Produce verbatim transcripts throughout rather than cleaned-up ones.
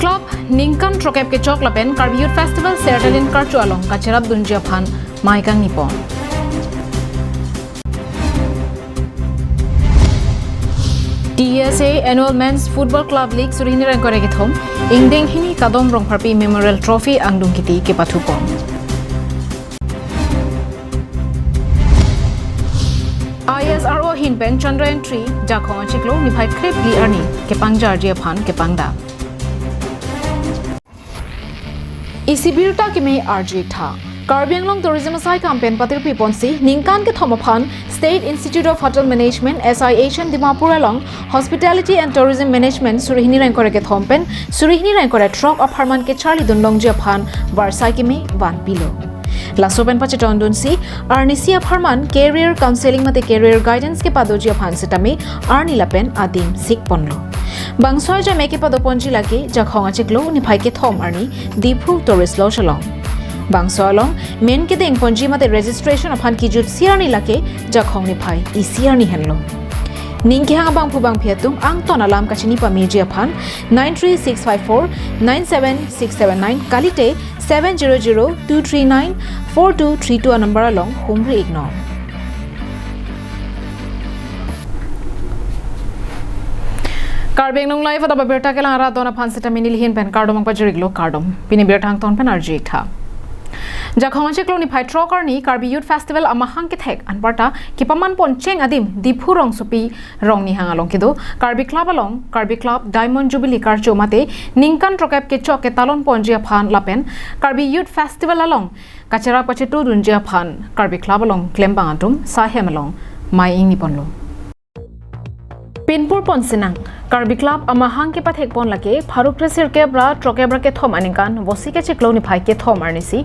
Club ningkan throkep kechok lapen Karbi Youth Festival Sertalin Karcho along kacherap dunji aphan mai kangni pon. T S A Annual Men's Football Club League suri hini ingkoi ra kethom, ingdeng hini Kadom Rongpharpi Memorial Trophy angdung kiti kepathu pon. I S R O ahin pen Chandrayaan three Jakhong achiklo niphai krepli arni kepangjarji aphan kepangdak. Isi birta keme arju-ik tha. Karbi Anglong Tourism asai kam pen patirpi ponsi ningkan kethom aphan State Institute of Hotel Management, S I H M Dimapur along Hospitality and Tourism Management suri hini ingkoi ra kethom pen suri hini ingkoi ra throk apharman kecharli dun longji aphan varsai keme vanpilo. Laso pen pachetong dunsi arnisi apharman career counseling mate career guidance kepadoji aphan setame arni lapen adim sik ponlo. Bangso ajame kepado ponji lake Jakhong achiklo niphai kethom arni Diphu Tourist Lodge along. Bangso along men kedeng ponji mate registration aphan kijutsi arni lake Jakhong niphai isi arni henlo. Ning kehang abangphu bangphi atum angton alam kachini pameji aphan nine three six five four nine seven six seven nine kalite seven zero zero two three nine four two three two anumber along humri-ik non. Karbi Anglong Live adap abirta kelang arat don aphan setame neli ahin pen kardom nangpajir-iklo, kardom. Pini birta angton pen arju-ik tha. Jakhong achiklo niphai throk arni Karbi Youth Festival amahang kethek anparta kepaman poncheng adim Diphu rongsopi Rongnihang along kedo Karbi Club along Karbi Club Diamond Jubilee Karcho mate ningkan throkep kechok ketalon ponji aphan lapen Karbi Youth Festival along kacherap kachetu dunji aphan Karbi Club along klembang atum saihem along mai ingni ponlo. Pinpur pon sinang, Karbi Club amahang kepathek pon lake pharo kre sirkep ra throkep ra kethom aningkan Vosik achiklo niphai kethom arnisi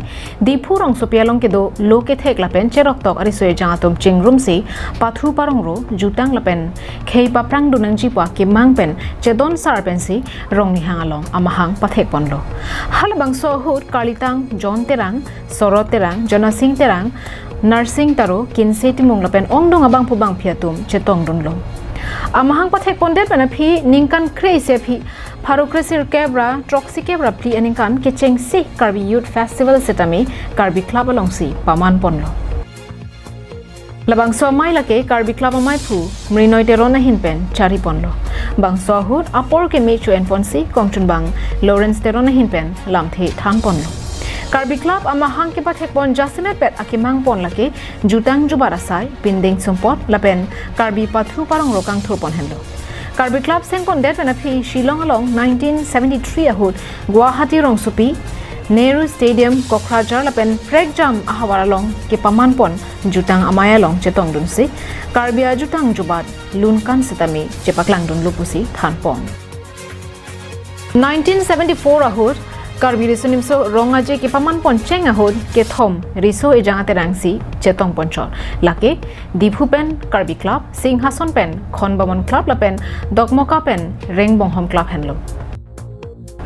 Diphu rongsopi along kedo lo kethek lapen cheroktok ariso ejang atum chingrumsi pathu parongro jutang lapen khei paprang dun nangji pu akemang pen chedon sar pensi Rongnihang along amahang pathek ponlo. Halabangso ahut karlitang John Terang, Sorot Terang, Jonasing Terang, Narsing Taro, Kinse Timung lapen ongdung abangphu bangphi atum chetong dunlo. Amahang pathek pondet pen aphi ningkan kre-isi aphi pharo kre sirkep ra throksi kep ra phli aningkan kechengsi Karbi Youth Festival setame Karbi Club alongsi paman ponlo. Labangso amei lake Karbi Club ameiphu Mrinoi Teron ahin pen chari ponlo. Bangso ahut apor keme cho-en ponsi kongchunbang Lawrence Teron ahin pen lamthe than ponlo. Karbi Club amahang kepathek pon jasemet pet akemang pon lake jutang jubat asai, pindeng sumpot lapen Karbi pathu parongro kangthur pon henlo. Karbi Club seng pondet pen aphi Shillong along nineteen seventy-three ahut Guwahati rongsopi, Nehru Stadium, Kokrajhar lapen prekjam ahavar along kepaman pon jutang amei along chetong dunsi Karbi ajutang jubat lunkan setame chepaklang dunlo pusi than pon. Nineteen seventy-four ahut Karbi Riso Nimso Rong Aje kepaman poncheng ahut kethom riso ejang aterangsi chetong ponchot. Lake Diphu pen Karbi Club, Singhason pen Khonbamon Club lapen Dokmoka pen Rengbonghom Club henlo.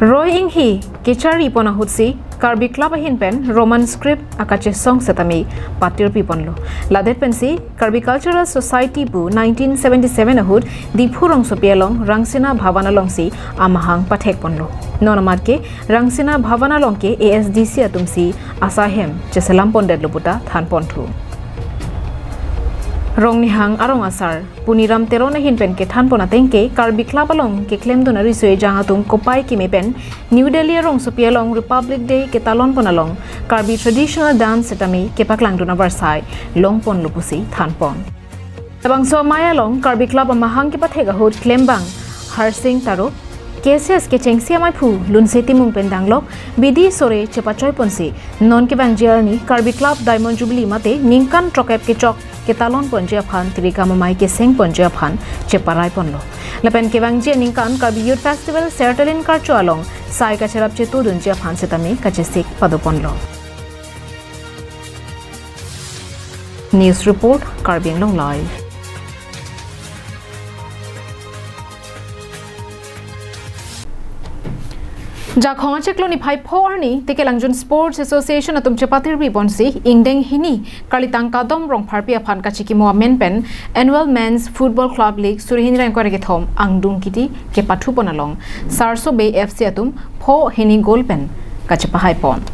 Roy Inghi kechari pon ahutsi Karbi Club ahin pen Roman script akachesong setame patirpi ponlo. Ladet pensi Karbi Cultural Society pu nineteen seventy-seven ahut Diphu rongsopi along Rangsina Bhavan alongsi amahang pathek ponlo. Non amat ke Rangsina Bhavan along ke A S D C atumsi asaihem cheselam pondetlo puta than ponthu. Rongnihang arong asar Puniram Teron ahin pen kethan pon ateng ke Karbi Club along keklemdun ariso ejang atum kopai keme pen New Delhi arongsopi along Republic Day ketalon pon along Karbi traditional dance setame kepaklangdun avarsai long ponlo pusi than pon. Labangso amei along Karbi Club amahang kepathek ahut klembang Harsing Taro, K C S kechengsi ameiphu Lunse Timung pen danglok bidi sore chepachoi ponsi non kevangji arni Karbi Club Diamond Jubilee mate ningkan throkep kechok ketalon ponji aphan tirikam amei keseng ponji aphan cheparai ponlo. Lapen kevangji aningkan Karbi Youth Festival Sertalin Karcho along sai kacherap chetu dunji aphan setame kachesik pado ponlo. News report, Karbi Anglong Live. Jakhong achiklo niphai pho arni Tekelangjun Sports Association atum chepatirpi ponsi ingdeng hini Karlitang Kadom Rongpharpi aphan kachikimo amen pen Annual Men's Football Club League suri hini ra ingkoi ra kethom angdung kiti kepathu pon along Sarso Bey F C atum pho hini goal pen kachepahai pon.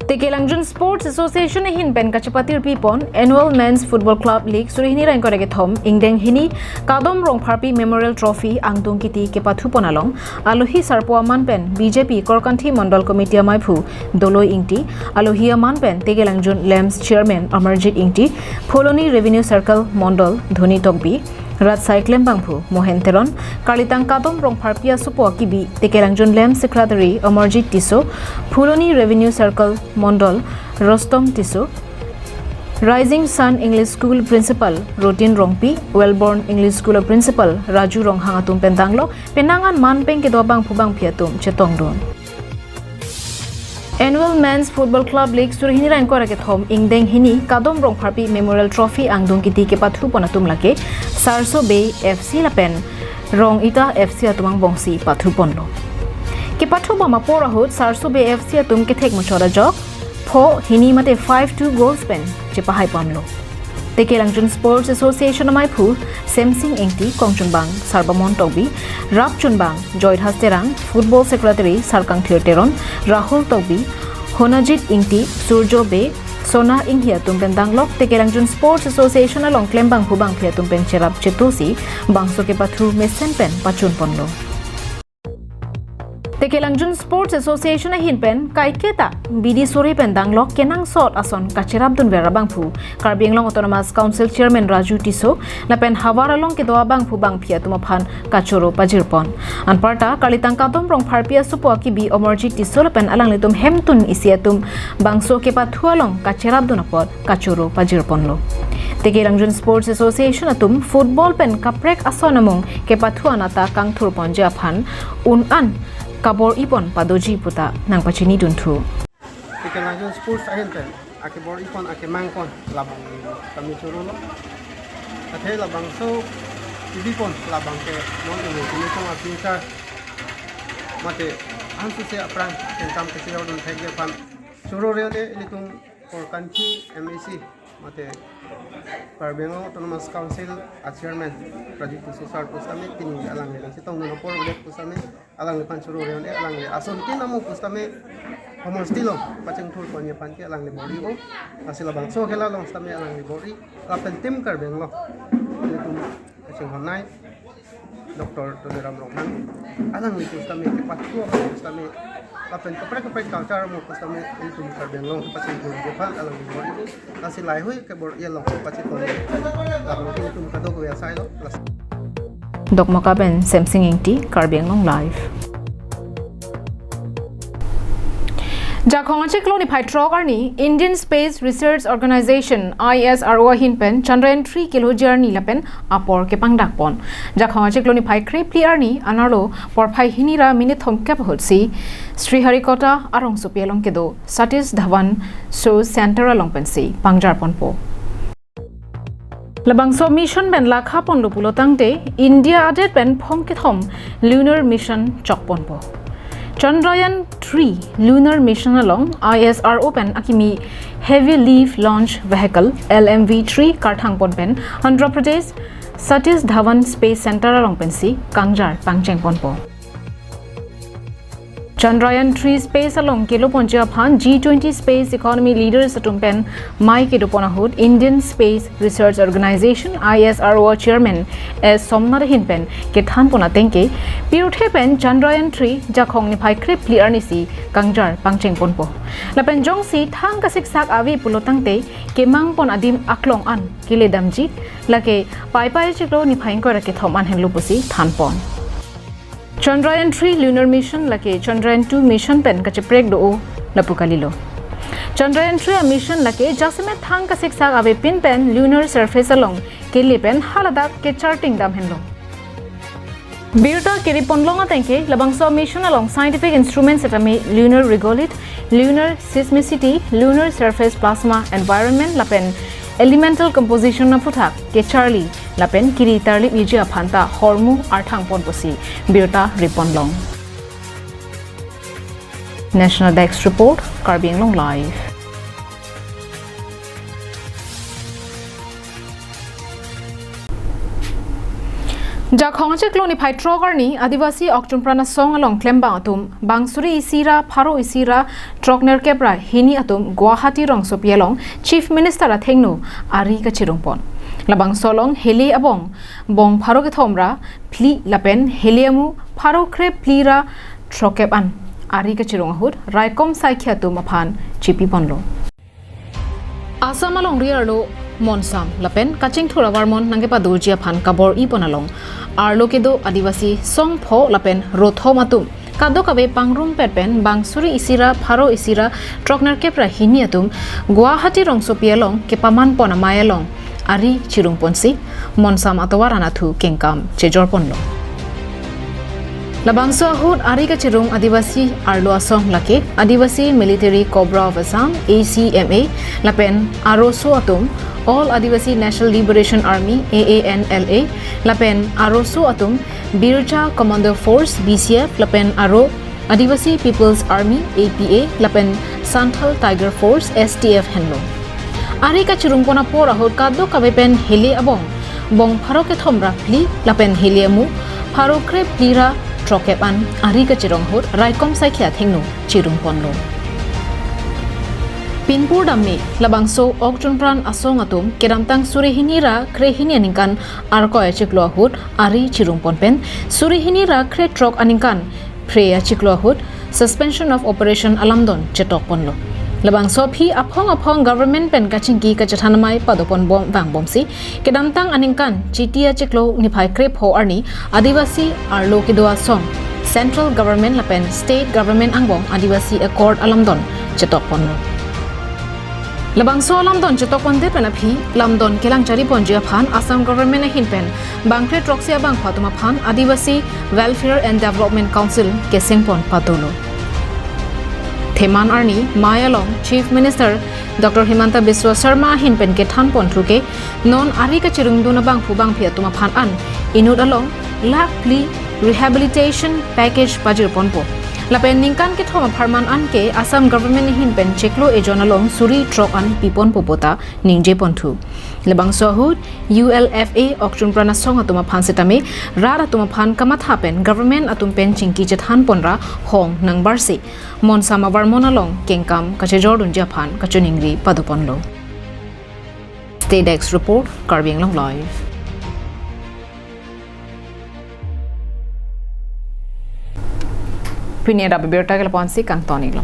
Tekelangjun Sports Association ahin pen kachepatirpi pon Annual Men's Football Club League suri hini ra ingkoi ra kethom ingdeng hini Kadom Rongpharpi Memorial Trophy angdung kiti kepathu pon along alohi sarpo aman pen B J P Korkanthi Mondol Committee amaiphu Doloi Ingti, alohi aman pen Tekelangjun LAMPS Chairman Amarjit Ingti, Phuloni Revenue Circle Mondol Dhoni Tokbi, Ratsai Klembangphu Mohen Teron, Karlitang Kadom Rongpharpi asopo akibi Tekelangjun LAMPS Secretary Amarjit Tisso, Phuloni Revenue Circle Mondol Rostom Tisso, Rising Sun English School Principal Rotin Rongpi, Wellborn English School Principal Raju Ronghang atum pen danglok penang an manpeng kedo abangphu bangphi atum chetongdun. Annual Men's Football Club League suri hini ra ingkoi ra kethom ingdeng hini Kadom Rongpharpi Memorial Trophy angdung kiti kepathu pon atum lake Sarso Bey F C lapen Rong Ita F C atum angbongsi pathu ponlo. Kepathu bom apor ahut Sarso Bey F C atum kethek muchot ajok pho hini mate five two goals pen chepahai ponlo. Tekelangjun Sports Association amaiphu Semsing Ingti, kongchunbang Sarbamon Tokbi, rapchunbang Joydas Terang, Football Secretary Sarkangthir Teron, Rahul Tokbi, Honajit Ingti, Surjo Bey, Sona Inghi atum pen danglok Tekelangjun Sports Association along klembangphu bangphi atum pen cherap chetosi bangso kepathu mesen pen pachun ponlo. Tekelangjun Sports Association ahin pen kaiketa bidi sore pen danglok kenangsot ason kacherapdunver abangphu Karbi Anglong Autonomous Council Chairman Raju Tisso lapen havar along kedo abangphu bangphi atum aphan kachoro pajir pon. Anparta Karlitang Kadom Rongpharpi asopo akibi Amarjit Tisso lapen alanglitum hemtun isi atum bangso kepathu along kacherapdun apot kachoro pajir ponlo. Tekelangjun Sports Association atum football pen kaprek ason amung kepathu anata kangthur ponji aphan un an kabor-i pon padoji puta nangpachini dunthu. Tekelangjun Sports ahin pen akebor-i pon akemang pon labang kami chorolo. Athe labangso kebi pon labang ke non ini kami kong apitar mate ansose aphrang kengkam kesi ordun thek aphan choro re-un-e ilitum Korkanthi M A C mate Karbi Anglong Autonomous Council a Chairman Raju Tisso sir pusitame pini alangli nangchetongdun apor ulit pusitame alangliphan choro re-un-e, alangli ason tin amo pusitame homor stilo pachingthur ponji aphan ke alangli bor-i o. Lasi labangso akhela along sitame alangli bor-i lapen Team Karbi Anglong ilitum kachinghon nai Doctor Tuliram Ronghang, alangli pusitame kepathu pusitame lapen kaprek kaprek culture amo pusitame ilitum Karbi Anglong kepachingthur aphan alangli bor-i o. Lasi lahei kebor-i along pachitong labang ilitum kadokave asai lo. Lasi Dokmoka pen Semsing Ingti, Karbi Anglong Live. Jakhong achiklo niphai throk arni Indian Space Research Organization, I S R O ahin pen Chandrayaan three kilo journey lapen apor kepangdak pon. Jakhong achiklo niphai krephli arni anerlo porphai hini ra minute thomkep ahutsi Sriharikota arongsopi along kedo Satish Dhawan Source Center along pensi pangjar ponpo. Labangso mission pen lakha ponlo pulo tangte India adet pen phong kethom lunar mission chok ponpo. Chandrayaan three lunar mission along I S R O pen akimi Heavy Lift Launch Vehicle, L M V three karthang pon pen Andhra Pradesh Satish Dhawan Space Center along pensi kangjar pangcheng ponpo. Chandrayaan three space along kelo ponji aphan G twenty space economy leaders atum pen mei kedo pon ahut Indian Space Research Organization, I S R O Chairman S Somnath ahin pen kethan pon ateng ke pirthe pen Chandrayaan three Jakhong niphai krephli arnisi kangjar pangcheng ponpo. Lapen jongsi thang kasiksak ave pulo tangte kemang pon adim aklong an kele damji, lake Paipai achiklo niphai ingkoi ra kethom an henlo pusi than pon. Chandrayaan three lunar mission lake Chandrayaan two mission pen kacheprek do-o lapu kalilo. Chandrayaan three a mission lake jasemet thang kasiksak avepin pen lunar surface along kele pen haladak kecharting dam henlo. Birta keri ponlong ateng ke labangso mission along scientific instruments setame lunar regolith, lunar seismicity, lunar surface plasma environment lapen elemental composition aphuthak kecharli lapen kiri tarlip iji aphanta hormu arthang pon pusi birta ri ponlong. National Desk Report, Karbi Anglong Live. Jakhong achiklo niphai throk arni Adivasi Okchunpran Asong along klembang atum bang suri isi ra pharo isi ra throknerkep ra hini atum Guwahati rongsopi along Chief Minister athengno ari kachirungpon. Labangso along heli abong bong pharo kethom ra phli lapen heli amu pharo kre phli ra throkkep an ari kachirung ahut raikom saikhi atum aphan chipiponlo. Assam alongri arlo Monsam lapen kachingthur avarmon nangkepadoji aphan kabor-ipon along arlo kedo Adivasi song pho lapen rothom atum kadokave pangrumpet pen bang suri isi ra pharo isi ra throknerkep ra hini atum Guwahati rongsopi along kepamanpon amei along ari chirungponsi Monsam atovar anatthu kengkam chejorponlo. Labangso ahut ari kachirung Adivasi arlo asong lake Adivasi Military Cobra of Assam, A C M A, lapen aroso atum All Adivasi National Liberation Army, A A N L A, lapen aroso atum Birja Commander Force, B C F, lapen aro Adivasi People's Army, A P A, lapen Santhal Tiger Force, S T F henlo. Ari kachirungpon apor ahut kadokave pen heli abong bong pharo kethom ra phli lapen heli amu pharo kre phli ra throkkep an ari kachirung ahut raikom saikhi athengno chirungponlo. Pinpur damme labangso Okchunpran Asong atum kedamtang suri hini ra kre hini aningkan Arkoi achiklo ahut ari chirungpon pen suri hini ra kre throk aningkan phre achiklo ahut Suspension of Operation alamdon chetokponlo. Labangso aphi aphong aphong government pen kachingki kachethan amei padoponbom vangbomsi kedamtang aningkan Chiti achiklo niphai kre pho arni Adivasi arlo kedo asong Central Government lapen State Government angbong Adivasi Accord alamdon chetokponlo. Labangso alamdon chetokpondet pen aphi lamdon kelang chariponji aphan Assam Government ahin pen bang kre throksi abangphu atum aphan Adivasi Welfare and Development Council kesengpon padolo. Theman arni mei along Chief Minister Doctor Himanta Biswa Sarma ahin pen kethanponthu ke non ari kachirungdun abangphu bangphi atum aphan an inut along lakh phli rehabilitation package pajirponpo. Lapen ningkan kethom apharman an ke Assam Government ahin pen chiklo ejon along suri throk an piponpo puta ningjeponthu. Labangso ahut U L F A Okchunpran Asong atum aphan setame rat atum aphan kamatha pen government atum pen chingki chethanpon ra hong nangbarsi Monsam avarmon along kengkam kachejordunji aphan kachiningri padoponlo. State Desk Report, Karbi Anglong Live. Pini ada abirta ke lapu-ansi kangton-iklo.